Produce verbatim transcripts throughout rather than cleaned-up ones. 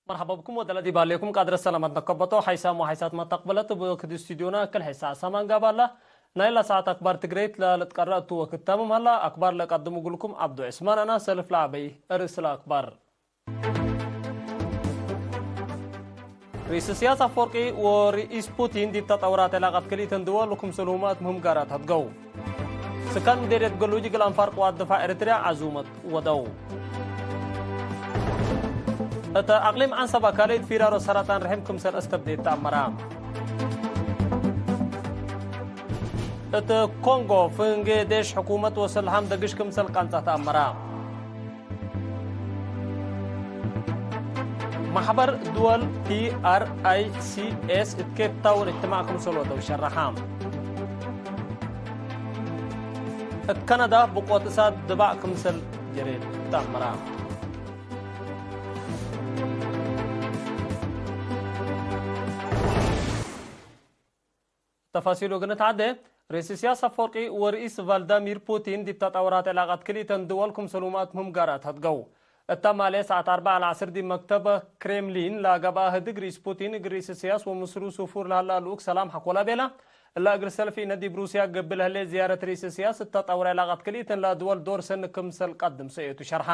መርሐባ ብኩም ወደለ ዲብ ሀሌኩም ቃድረ ሰላመት ነከበቶ ሓይሳም ወሓይሳት መተቅበለት እብ ወክድ ስቱድዮና እክል ሐይሳ አሳማን ጋባላ ናይላ ሰዓት አክባር ትግሬት ለልትቀረእ እቱ ወክድ ተምም ሀላ። አክባር ለቀድሙ እግልኩም ዐብዱ ዕስማን አና። ሰልፍ ለዐበይ ርእስ ለአክባር። ርኢስ እስያስ አፈወርቂ ወርኢስ ፑቲን ዲብ ተጠውራት ዕላቀት ክልኢተን ድወል ክምሰልሁመ እት ምህም ጋራት ሀድገው። ስካን ምዴርየት ገሉጅ እግል አንፋር ቅዋት ድፋዕ ኤረትርያ ዐዙመት ወደው። እት አቅሊም ዐንሰበ ካልእት ፊራሮ ሰረጣን ርሕም ክምሰል አስተብዴት ተአመረ። እት ኮንጎ ፍንጌ ዴሽ ሕኩመት ወሰልሃም ደግሽ ክምሰል ቀንጸ ተአመረ። መሕበር ድወል ቲ አር አይ ሲ ኤስ እት ኬፕ ታውን እጅትማዕ ክምሰል ወደው ሸረሐ። እት ከነዳ ብቆት እሳት ድባዕ ክምሰል ጀሬ ተአመረ። ተፋሲሉ እግል ንትዓዴ፣ ርኢስ እስያስ አፈወርቂ ወርኢስ ቫልዳሚር ፑቲን ዲብ ተጠውራት ዕላቀት ክልኢተን ድወል ክምሰልሁመ እት ምህም ጋራት ሀድገው። እተ ማሌ ሰዓት አርበዕ ለዐስር ዲብ መክተብ ክሬምሊን ለገብአ ህድግ ርኢስ ፑቲን እግል ርኢስ እስያስ ወምስሉ ሱፉር ለሀላ ልኡክ ሰላም ሐኮላ ቤላ። እለ እግል ሰልፍ ኢነ ዲብ ሩስያ ገብእ ለህሌት ዝያረት ርኢስ እስያስ እት ተጠውር ዕላቀት ክልኢተን ለድወል ዶር ሰኒ ክምሰል ቀድም ሰእየቱ ሸርሐ።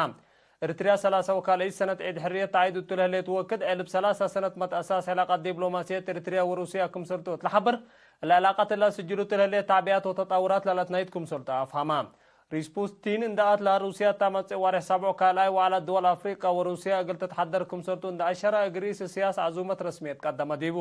ኤርትርያ ሰላሳ ወካልአይት ሰነት ዔድ ሕርየት ተዓይድ እቱ ለህሌት ወክድ፣ ዕልብ ሰላሳ ሰነት መትአሳስ ዕላቀት ዲብሎማስየት ኤርትርያ ወሩስያ ክምሰልቱ እት ለሐብር፣ እለ ዕላቀት እለ ስጅሉት ለህሌት ተዕቢያት ወተጣውራት ለለትናይት ክምሰልቱ አፍሀማ። ርኢስ ፑቲን እንደ አትላ ሩስያ እተ መጽእ ወሬሕ ሳብዑ ካልአይ ወዐለት ድወል አፍሪቀ ወሩስያ እግል ትትሐደር ክምሰልቱ እንደ አሸረ፣ እግል ርኢስ እስያስ ዐዙመት ረስምየት ቀደመ ዲቡ።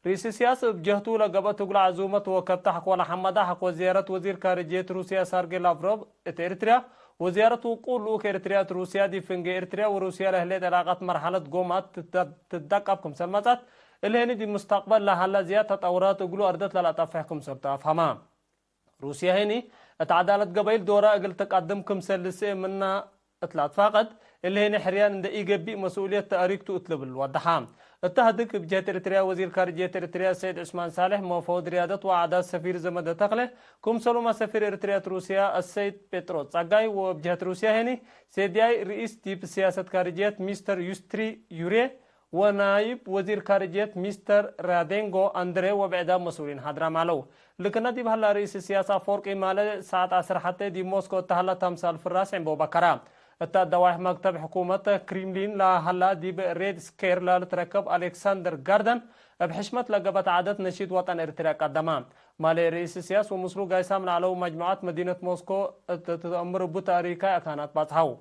ርኢስ እስያስ እብ ጀህቱ ለገብአት እግሉ ዐዙመት ወከብተ ሐቆለ ሐመደ ሐቆ ዝያረት ወዚር ካርጅየት ሩስያ ሳርጌ ላቭሮቭ እት ኤርትርያ ወዝያረት ውቁል ልኡክ ኤርትርያ እት ሩስያ ዲብ ፍንጌ ኤርትርያ ወሩስያ ለህሌት ዕላቀት መርሐለት ጎማት ትደ-፣ ትደቀብ ክምሰል መጽአት፣ እሊ ህኒ ዲብ ሙስተቅበል ለሀለ ዝያድ ተጠውራት እግሉ አርደት ለለአጠፍሕ ክምሰልቱ አፍሀማ። ሩስያ ህኒ እት ዐዳለት ገበይል ዶራ እግል ትቀድም ክምሰል ልስኤ ምና እት ለአትፋቀድ፣ እሊ ህኒ ሕርያን እንደ ኢገብእ መስኡልየት ተአሪክ ቱ እት ልብል ወደሐ። እተ ህድግ እብ ጀህት ኤርትርያ ወዚር ካርጅየት ኤርትርያ ሰይድ ዑስማን ሳልሕ፣ መፈወድ ርያደት ወአዕዳት ሰፊር ዘመደ ተክለ፣ ክምሰሉመ ሰፊር ኤርትርያ እት ሩስያ አሰይድ ጴጥሮስ ጸጋይ፣ ወእብ ጀህት ሩስያ ህኒ ሴድያይ ርኢስ ዲብ ስያሰት ካርጅየት ሚስተር ዩስትሪ ዩሬ፣ ወናይብ ወዚር ካርጅየት ሚስተር ራዴንጎ አንድሬ ወብዕዳም መስኡሊን ሓድራም ዐለው። ልክነ ዲብ ሀላ ርኢስ እስያስ አፈወርቂ ማለ ሰዓት ዐስር ሐቴ ዲብ ሞስኮ እተ ሀላ ተምሳል ፍራስ ዕንበው በከራ። እተ ደዋይሕ መክተብ ሕኩመት ክሪምሊን ለሀላ ዲብ ሬድ ስኬር ለልትረከብ አሌክሳንደር ጋርደን እብ ሕሽመት ለገበት ዓደት ነሺድ ወጠን ኤርትርያ ቀደማ። ማለ ርኢስ እስያስ ወምስሉ ጋይሳም ለዐለው መጅሙዓት መዲነት ሞስኮ እት ትአምር እቡ ተእሪካይ አካናት ባጽሐው።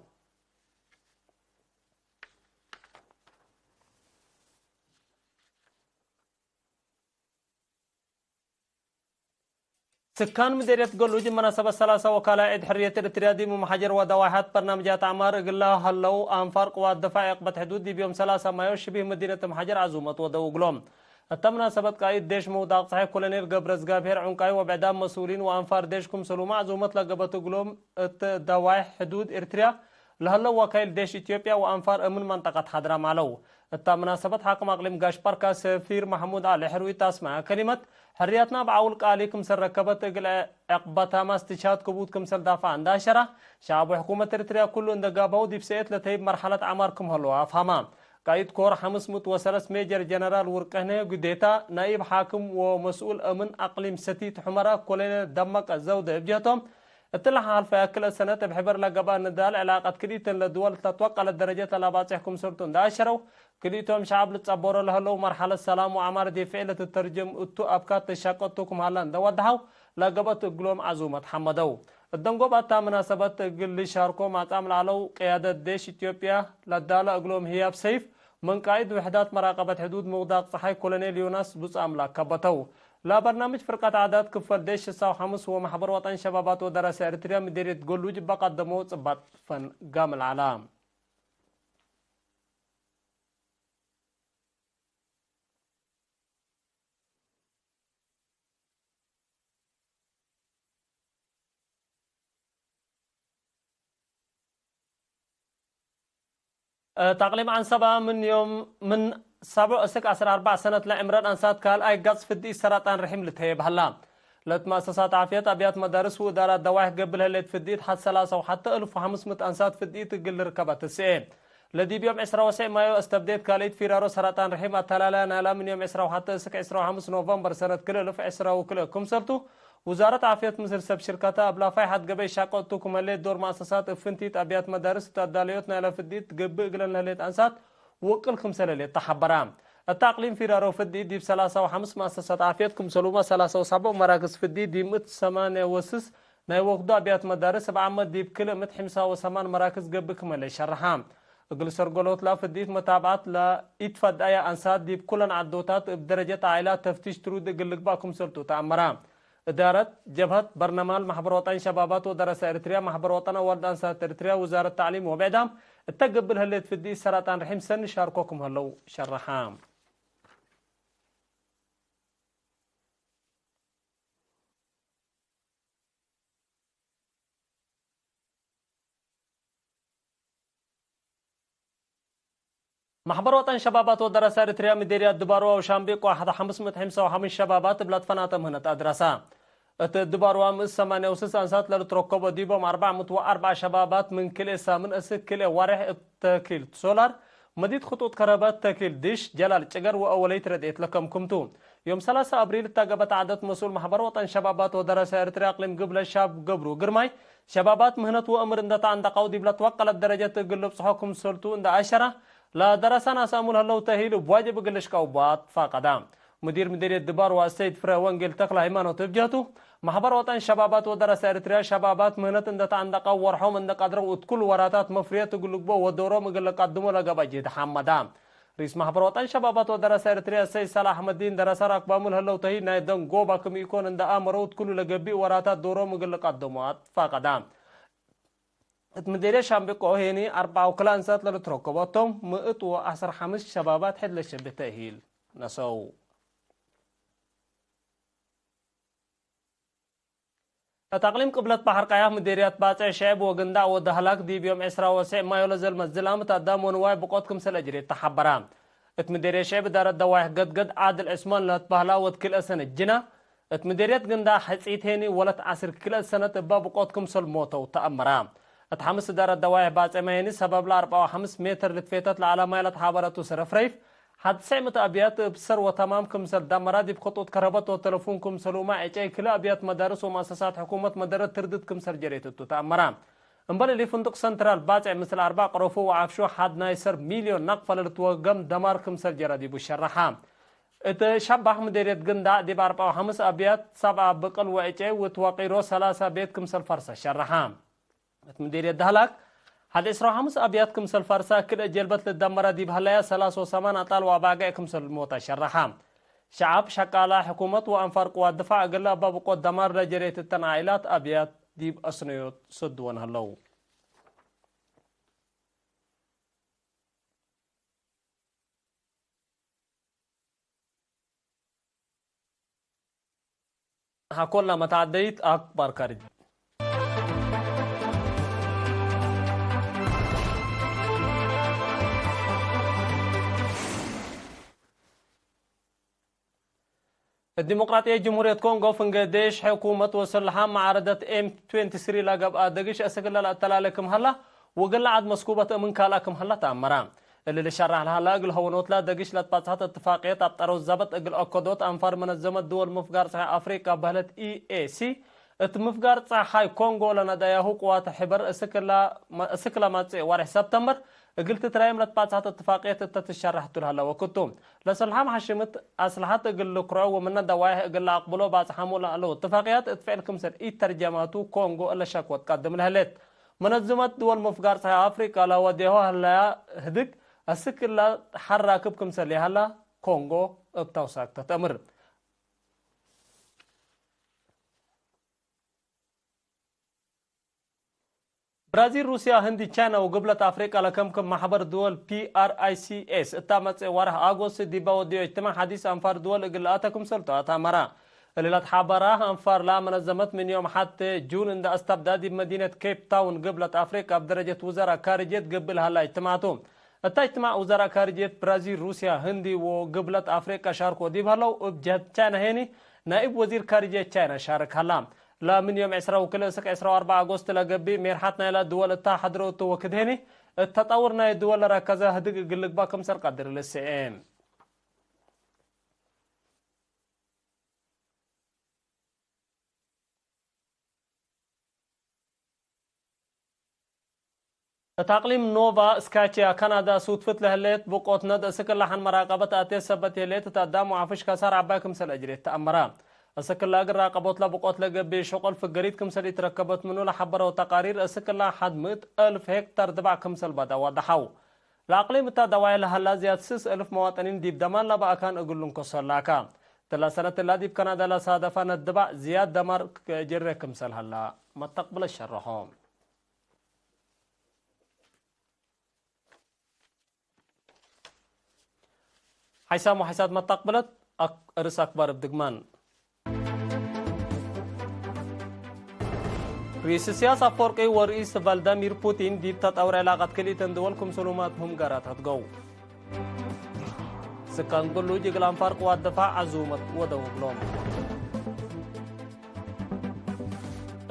ስካን ምዴርየት ገሉጅ መናሰበት ሰላሳ ወካላይ ዒድ ሕርየት ኤርትርያ ዲብ መሓጀር ወደዋሕያት በርናምጃት አዕማር እግላ ሀለው አንፋር ቅዋት ድፋዕ ዕቅበት ሕዱድ ዲብ ዮም ሰላሳ ማዮ ሽቢህ መዲነት መሓጀር ዐዙመት ወደው እግሎም። እተ መናሰበት ቃኢድ ዴሽ ምውዳቅ ጸሓይ ኮሎኔል ገብረዝጋብሄር ዑንቃይ ወብዕዳም መስኡሊን ወአንፋር ዴሽ ክምሰሉመ ዐዙመት ለገበት እግሎም እት ደዋይሕ ሕዱድ ኤርትርያ ለሀለው ወካይል ዴሽ ኢትዮጵያ ወአንፋር እምን መንጠቀት ሓድራም ዐለው። እተ መናሰበት ሓክም አቅሊም ጋሽ ባርካ ሰፊር መሕሙድ ዐሊ ሕሩይ እት አስመዐ ከሊመት፣ ሕርያትና እብ ዐውል ቃሊ ክምሰል ረከበት እግል ዕቅበታመ እስትሽሃድ ክቡድ ክምሰል ዳፍዐ እንደ አሸረ፣ ሸዐብ ወሕኩመት ኤርትርያ ኩሉ እንደ ጋብሀው ዲብ ሰእየት ለተይብ መርሐለት ዐማር ክም ሀለው አፍሀመ። ቃኢድ ኮር ሐምስ ምእት ወሰለስ ሜጀር ጀነራል ውርቅነህ ጉዴታ፣ ናኢብ ሓክም ወመስኡል አምን አቅሊም ሰቲት ሑመራ ኮሎኔል ደመቀ ዘውደ እብ ጀህቶም፣ እትለ ሐልፈ ክልኤ ሰነት እብ ሕበር ለገብአ ንዳል ዕላቀት ክልኢተን ለድወል ለትወቀለት ደረጀት ለለባጽሕ ክምሰልቱ እንደ አሸረው፣ ክልኢቶም ሸዐብ ልትጸበሮ ለህለው መርሐለት ሰላም ወዐማር ዲብ ፍዕል ለትተርጀም እቱ አብካት ተሻቀቱ ክም ሀላ እንደ ወደሐው፣ ለገብአት እግሎም ዐዙመት ሐመደው። እደንጎብ አታ መናሰበት እግል ልሻርኮ ማጻም ለዐለው ቅያደት ዴሽ ኢትዮጵያ ለዳለ እግሎም ህያብ ሰይፍ፣ ምን ቃኢድ ውሕዳት መራቀበት ሕዱድ ምውዳቅ ጸሓይ ኮሎኔል ዮናስ ቡጽ አምላክ ከበተው። ለበርናምጅ ፍርቀት ዓዳት ክፈል ዴሽ ስሳ ወሐምስ ወመሕበር ወጠን ሸባባት ወደረሰ ኤርትርያ ምዴርየት ገሉጅ በቀደመው ጽባጥ ፈን ጋምል ዐላ። እ፣ ተቅሊም ዐንሰበ ምን ዮም፣ ምን ሰብዑ እስክ ዐስር አርበዕ ሰነት ለዕምረን አንሳት ካልኣይ ገጽ ፍድኢት ሰረጣን ርሕም ልትሀየብ ሀላ። ለእት መአሰሳት ዓፍየት፣ አብያት መዳርስ ወእዳራት ደዋይሕ ገብእ ለህሌት ፍድኢት ሐድ ሰላሳ ወሐተ እልፍ ወሐምስ ምእት አንሳት ፍድኢት እግል ልርከበ ትስኤ። ለዲብ ዮም ዕስራ ወሰዕ ማዮ አስተብዴት ካልኢት ፊራሮ ሰራጣን ርሒም አተላላያ ናይላ ምን ዮም ዕስራ ወሐተ እስክ ዕስራ ወሐምስ ኖቨምበር ሰነት ክልኤ እልፍ ዕስራ ወክልኤ ክምሰልቱ፣ ውዛረት ዓፍየት ምስል ሰብ ሽርከተ እብ ላፋይ ሐድ ገበይ ሻቀቱ ክም ህሌት ዶር መአሰሳት እብ ፍንቲት አብያት መዳርስ እት አዳለዮት ናይለ ፍዲት ትገብእ እግለን ለህሌት አንሳት ውቅል ክምሰል ህሌት ተሐበራ። እት አቅሊም ፊራሮ ፍዲት ዲብ ሰላሳ ወሐምስ መአሰሳት ዓፍየት ክምሰሉመ ሰላሳ ወሰብዕ መራክዝ ፍዲት ዲብ ምእት ሰማንያ ወስስ ናይ ወክዱ አብያት መዳርስ እብ ዓመት ዲብ ክልእ ምእት ሐምሳ ወሰማን መራክዝ ገብእ ክም ህሌት ሸርሐ። እግል ሰርገሎት ለፍዲት መታብዐት ለኢትፈድአየ አንሳት ዲብ ኩለን ዐዶታት እብ ደረጀት ዓኢላት ተፍቲሽ ትሩድ እግል ልግባእ ክምሰልቱ ተአመረ። እዳረት ጀብሀት በርነማል ማሕበር ወጠን ሸባባት ወደረሰ ኤርትርያ፣ ማሕበር ወጠን አዋልድ አንሳት ኤርትርያ፣ ውዛረት ተዕሊም ወብዕዳም እተ ገብእ ለህሌት ፍዲት ሰራጣን ርሒም ሰኒ ሻርኮ ክም ህለው ሸረሐ። ማሕበር ወጠን ሸባባት ወደረሰ ኤርትርያ ምዴርያት ድባርዋ ወሻምቤቆ ሐደ ሐምስ ምእት ሐምሳ ወሐምስ ሸባባት እብ ለትፈናተ ምህነት አድረሰ። እት ድባርዋ ምእት ሰማንያ ወስስ አንሳት ለልትረከቦ ዲቦም አርበዕ ምእት ወአርበዕ ሸባባት ምን ክልኤ ሳምን እስክ ክልኤ ዋሬሕ እብ ተኪል ሶላር፣ መዲት ክጡጥ ከረበት፣ ተኪል ዲሽ፣ ጀላል ጭገር ወአወለይት ረድኤት ለከምክምቱ። ዮም ሰላሳ አብሪል እተ ገበት ዐደት መስኡል ማሕበር ወጠን ሸባባት ወደረሰ ኤርትርያ አቅሊም ግብለ ሻብ ገብሩ ግርማይ፣ ሸባባት ምህነት ወእምር እንደ ተአንደቀው ዲብ ለትወቀለት ደረጀት እግል ልብጽሖ ክምሰልቱ እንደ አሸረ፣ ለደረሰ ናስ አሙል ህለው ተሂል እብ ዋጅብ እግል ልሽቀው ቡ አትፋቀዳ። ሙዲር ምዲርየት ድባርዋ ሰይድ ፍሬ ወንጌል ተክለ ሃይማኖት እብ ጀህቱ፣ ማሕበር ወጠን ሸባባት ወደረሰ ኤርትርያ ሸባባት ምህነት እንደ ተአንደቀው ወርሖም እንደ ቀድረው እት ኩሉ ወራታት መፍርየት እግል ልግቦ ወዶሮም እግል ለቀድሞ ለገብአ ጅህድ ሐመዳ። ርኢስ ማሕበር ወጠን ሸባባት ወደረሰ ኤርትርያ ሰይድ ሳልሕ አሕመዲን ደረሰ ራክባሙ ለህለው ተሂድ ናይ ደንጎባ ክም ኢኮን እንደ አመረው እት ኩሉ ለገቢእ ወራታት ዶሮም እግል ልቀድሞ አትፋቀዳ። እት ምዴርየት ሻምቤቆ ሄኒ አርበዕ ወክልኤ አንሳት ለልትረከቦ ቶም ምእት ወዐስር ሐምስ ሸባባት ሕድ ለሸቤ ተእሂል ነሰው። እት አቅሊም ቅብለት በሐር ቀያሕ ምዴርያት ባጽዕ ሸዕብ ወግንዳዕ ወደህላክ ዲብ ዮም ዕስራ ወሰዕ ማዮ ለዘልመት ዝላም እት አዳም ወንዋይ ብቆት ክምሰል አጅሬት ተሐበረ። እት ምዴርየት ሸዕብ እዳረት ደዋይሕ ገድገድ ዓድል ዕስማን ለትበህላ ወድ ክልኤ ሰነት ጅና፣ እት ምዴርየት ግንዳዕ ሕጺት ሄኒ ወለት ዐስር ክልኤ ሰነት እበ ብቆት ክምሰል ሞተው ተአመረ። እት ሐምስ እዳረት ደዋይሕ ባጽዕ ማይ ሄኒ ሰበብ ለአርበዕ ወሐምስ ሜተር ልትፌተት ለዐለ ማይ ለትሓበረቱ ሰረፍ ረይፍ፣ ሐድ ሰዕ ምእት አብያት እብ ሰር ወተማም ክምሰል ደመራ፣ ዲብ ክጡጥ ከረበት ወተለፉን ክምሰሉመ ዕጨይ ክልኤ አብያት መዳርስ ወመአሰሳት ሕኩመት መደረት ትርድት ክምሰል ጀሬት እቱ ተአመረ። እምበል እሊ ፍንዱቅ ሰንትራል ባጽዕ ምስል አርበዕ ቅረፉ ወዐፍሹ ሐድ ናይ ሰር ሚልዮን ናቅፈ ለልትወገም ደማር ክምሰል ጀረ ዲቡ ሸረሐ። እት ሸባህ ምዴርየት ግንዳዕ ዲብ አርበዕ ወሐምስ አብያት ሰብዓ ብቅል ወዕጨይ ወትወቂሮ ሰላሳ ቤት ክምሰል ፈርሰ ሸረሐ። እት ምዴርየት ደህላክ ሐድ ዕስራ ወሐምስ አብያት ክምሰል ፈርሰ፣ ክልኤ ጀልበት ልደመረ ዲብ ሀለያ ሰላስ ወሰማን አጣል ወአባግዕ ክምሰል ሞተ ሸረሐ። ሸዐብ፣ ሸቃላ፣ ሕኩመት ወአንፋር ቅዋት ድፋዕ እግለ እበ ብቆት ደማር ለጀሬት እተን ዓኢላት አብያት ዲብ አስነዮት ሰድወን ሀለው። ሀኮላ መትዓደይት አክባር ካርጅ። እት ዲሞቅራጥየት ጅምሁርየት ኮንጎ ፍንጌ ዴሽ፣ ሕኩመት ወስልሓ መዓረደት ኤም ትዌንቲ ስሪ ለገብአ ደግሽ እስክ ለለአተላሌ ክም ሀላ፣ ወእግል ለዐድ መስኩበት እምን ካልአ ክም ሀላ ተአመረ። እሊ ልሸራሕ ለሀላ፣ እግል ሀወኖትላ ደግሽ ለትባጽሐት እትፋቅየት አብጠረው ዘበጥ እግል አከዶት አንፋር መነዘመት ድወል ምፍጋር ጸሓይ አፍሪቃ በህለት ኢ ኤ ሲ፣ እት ምፍጋር ጸሓይ ኮንጎ ለነደያሁ ቅዋት ሕበር እስክ ለ-፣ እስክ ለመጽእ ወርሕ ሰብተምበር እግል ትትራየም ለትባጽሐት እትፋቅየት እተ ትሸራሕ ቱ ለሀለ ወክቱ። ለሰልሓም ሐሽምት አስልሐት እግል ልክርዖ ወምነ ደዋይሕ እግል ለአቅብሎ ባጽሓሙ ለአለው እትፋቅያት እት ፍዕል ክምሰል ኢተርጀማቱ ኮንጎ እለ ሸክወት ቀድም ለህሌት። መነዝመት ድወል ምፍጋር ጸሓይ አፍሪቃ ለወዴሆ ህለያ ህድግ፣ አስክ እለ ሐር ራክብ ክምሰል ይሀላ ኮንጎ እብ ተውሳክ ተትአምር። ብራዚል፣ ሩስያ፣ ህንዲ፣ ቻይና ወግብለት አፍሪቃ ለከምክም ማሕበር ድወል ፒ አር አይ ሲ ኤስ እታ መጽእ ወርሕ አጎስት ዲበ ወድዮ እጅትማዕ ሐዲስ አንፋር ድወል እግል ለአተ ክምሰልቱ አታመራ። እሊ ለትሓበራ አንፋር ለአመነዘመት ምን ዮም ሐቴ ጁን እንደ አስተብዳ ዲብ መዲነት ኬፕ ታውን ግብለት አፍሪቃ እብ ደረጀት ውዘራእ ካርጅየት ገብእ ለሀላ እጅትማዕ ቱ። እታ እጅትማዕ ውዘራእ ካርጅየት ብራዚል፣ ሩስያ፣ ህንዲ ወግብለት አፍሪቃ ሻርኮ ዲብ ሀለው፣ እብ ጀህት ቻይና ሄኒ ናኢብ ወዚር ካርጅየት ቻይና ሻርክ ሀላ። ለምን ዮም ዕስራ ወክልኤ እስክ ዕስራ ወአርበዕ አጎስት ለገብእ ሜርሐት ናይላ ድወል እታ ሐድረው እቱ ወክድ ሄኒ፣ እት ተጠውር ናይ ድወል ለረከዘ ህድግ እግል ልግባእ ክምሰል ቀድር ልስኤ። እት አቅሊም ኖቫ ስካቺያ ካናዳ ሱትፍት ለህሌት ብቆት ነድ እስክላ ሐን መራቀበት አቴ ሰበት የሌት እት አዳም ወአፍሽ ከሳር ዐባይ ክምሰል አጅሬት ተአመረ። እስክላ እግል ራቀቦት ለብቆት ለገብእ ሸቁል ፍገሪት ክምሰል ኢትረከበት ምኑ ለሐበረው ተቃሪር እስክላ ሐድ ምእት አልፍ ሄክታር ድባዕ ክምሰል በዳ ዋደሐው። ለአቅሊም እታ ደዋይ ለሀላ ዝያድ ስስ እልፍ መዋጠኒን ዲብ ደማር ለበአካን እግል ልንከሶ ላካ። እትላ ሰነት እላ ዲብ ካናዳ ለሳደፋ ነድባዕ ዝያድ ደማር ጅሬ ክምሰል ሀላ መተቅብለ ሸረሖ። ሐይሳም ወሐይሳት መተቅብለት አክ-፣ እርስ አክባር እብ ድግማን። ርኢስ እስያስ አፈወርቂ ወርኢስ ቫልዳሚር ፑቲን ዲብ ተጠውር ዕላቀት ክልኢተን ድወል ክምሰልሁመ አትምህም ጋራት ሀድገው። ስካን ግሉጅ እግል አንፋር ቅዋት ድፋዕ ዐዙመት ወደው እግሎም።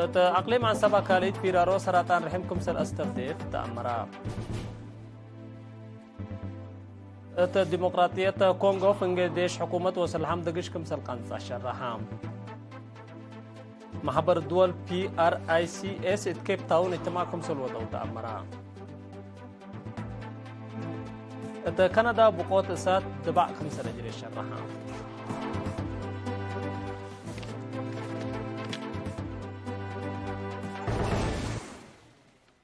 እት አቅሊም ዐንሰብ አካሊት ፊራሮ ሰራጣን ርሕም ክምሰል አስተብዴ ተአመረ። እት ዲሞቅራጥየት ኮንጎ ፍንጌ ዴሽ ሕኩመት ወሰልሐም ድግሽ ክምሰል ቀንጸ ሸረሐ። መሕበር ድወል ፒ አር አይ ሲ ኤስ እት ኬፕ ታውን እጅትማዕ ክምሰል ወደው ተአመረ። እት ካናዳ ብቆት እሳት ድባዕ ክምሰል አጅሬ ሸረሐ።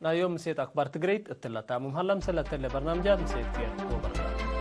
ናይ ዮም ምሴት አክባር ትግረይት እትለ ታምም ሀላ። ምሰል ለተለ በርናምጃት ምሴት ኬር ወበረካቱ።